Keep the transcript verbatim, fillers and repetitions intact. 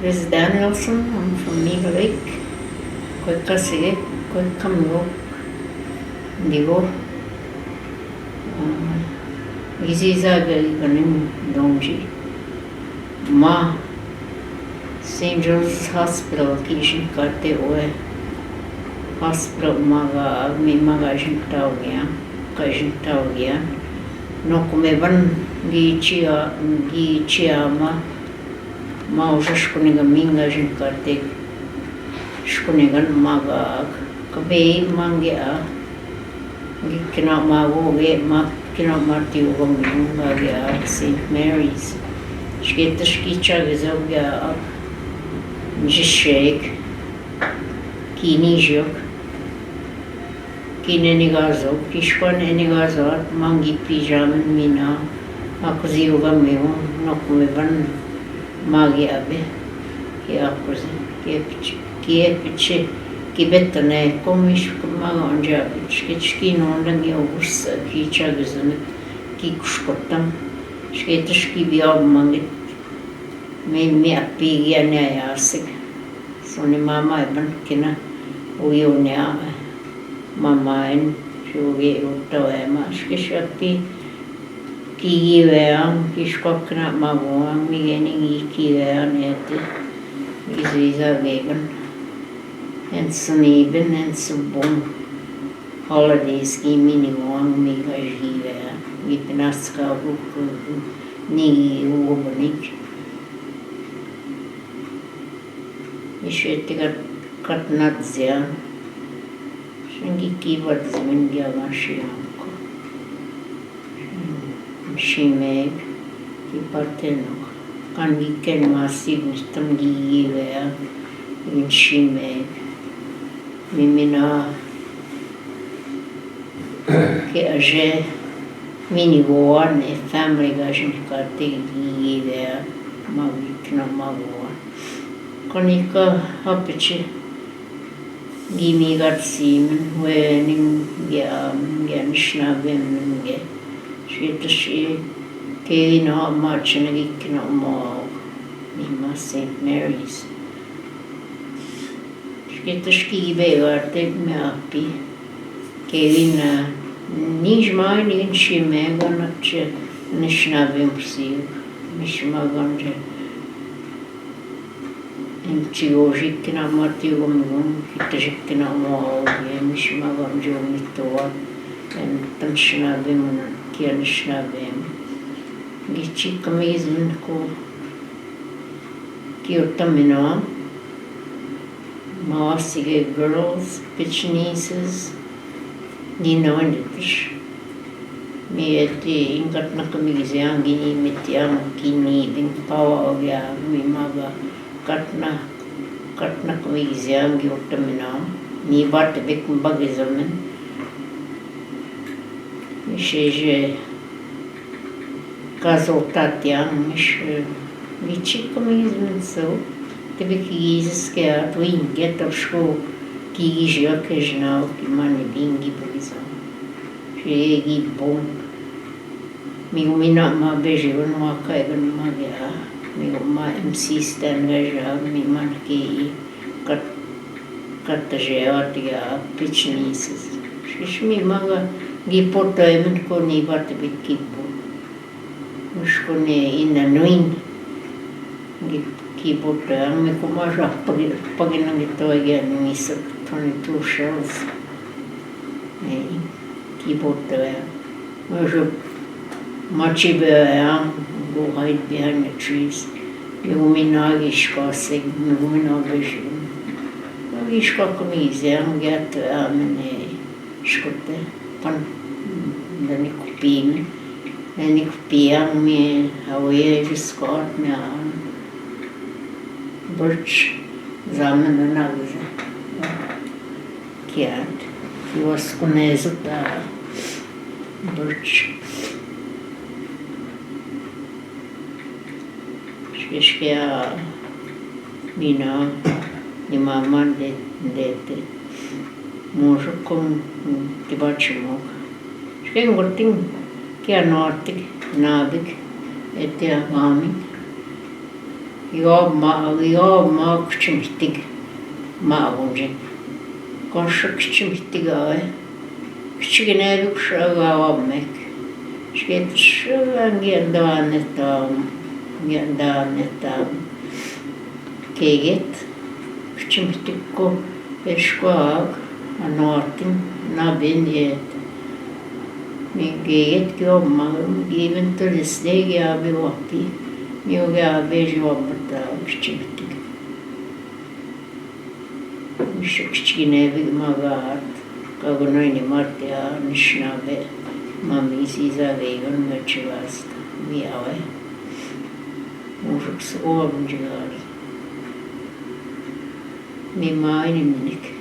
Liz Danielson, I'm from Neeva Lake. Kue ka sige, kue ka mihok. Digo. Izizi ga i kani donji. Ma, Saint Joseph's Hospital, ki'e jinkate owe. Hospital ma ga, mi ma ga jinta owe ya, ka jinta owe ya. Noko me ban gi chia, gi chia ma, ma oja shikone ga mi ga jinkate. Shikone ga ma ga, ka be ma gi a. Gi kina ma go ge ma kina ma ti uga mi ga gi a Saint Mary's. Shkete shki cha ge zo gi a. Jishek. Kini jok. Kine ni ga zo, ki shkone ni ga zo, ma gi pijama mi na. Ako zi uga mi go, noko me ban. Ma gi a be, ki a kuzi, ki e pichi, ki e pichi, ki betane, komi shku ma ga onja pichi, ki chki no ondangi ogus, ki cha gizune, ki kushkotam, shkete shki bi a mangi, mi, mi api gi a ne a yasik. So ni mama e ban kina, uyo ne a, mama en, shuge uto e ma, shki shapi, Ki giwe an, ki shkok na ma go an, mi geni gi ki giwe an eti. Gi ziza vegan. En suni ben en subon. Holidays ki mi ni go an, mi ga giwe an. Gi pinaska go ku ni gi ugo bonik. Isheti kat, kat nat zian. Shangi ki bat zimin gi a ma shi anko. Shimeg, ki partenok. Kan gi ken ma si gustam gi giwe a, gin shimeg. Mi mi na ke aje, mi ni goan e family ga jinkate gi giwe a, ma gi kna ma goan. Kan i ka hapichi. Gi mi gat simin, we ning gi a, gi a nishna vem ning gi. Shkete shi, ke ina ma chena gi kina ma, ni ma Saint Mary's. Shkete shki be gat tek me api. Ke ina, nijma ni nishime ga na che, nishna vem si, nishma ganje. Em ti o jikina ma ti o mi gon, ki te jikina ma o ye, mi shima gon jo mi to wa, em tan shina be mo na, ki an shina be mo. Gi chi kami zin ko, ki o tamino, ma wa sige girls, pitch nieces, Ni no ni tish. Mi eti ingat na kami giziang gini mitiang kini ding pawa o gia mi maga. Katna, katna kami giziang gi otamina. Ni bat bek mbagi zamen. Mi sheje. Kazo tatiang, mish, mi chik kami zmenso, tebe ki gizis ke a twin, ke a topsko, ki gizi a ke jnau, ki mani bingi bugizo. She gi bom. Mi gumina ma beji gun wa ka e gun ma ge a. Mi guma M C stand ga ja, mi man ke i. Kat, kat ja wa ti ga pitch ni sis. Shish mi ma ga gi poto e men ko ni bat bek ki bom. Muskone ina nuin. Gi, ki bote, ang mi kuma sa pagi, pagi nang ito agi anu isip twenty-two shells. Eh, ki bote. Musu, machi be ang, go hide behind the trees. Mi gumina gi shkasig, mi gumina gi shi. Gi shka kumi zeng, gi ato amene. Shkote, pan, dani kupi mi, dani kupi ang mi, awe, jiskot mi ang. Birch, zamen na gize. Kiat, ki was kunezo ta, birch. Shke, shke a mina ni mama de, de, de. Musu kum ti bachimok. Shke ngorting ki a nortik, nabik, eti a mami. Igawa ma, igawa ma kici mihteg. Ma abonje. Konše kici mihteg awe. Kici ginebig, konše agawa mek. Šket, konše angiyan da aneta. Angiyan da aneta. Keget. Kici mihteg ko. Erško ag. Anoatin. Naben yet. Mi geget ki obma, mi geben to desde ge abi wapi. Mi oge abi ji obma ta kici mihteg. Mi šo kici ginebig ma gaat. Ka gunoj ni marte a nišnabe. Ma mi si za vegon me čivasta. Mi awe. Mužuk so obnđigari. Mi ma ini minik.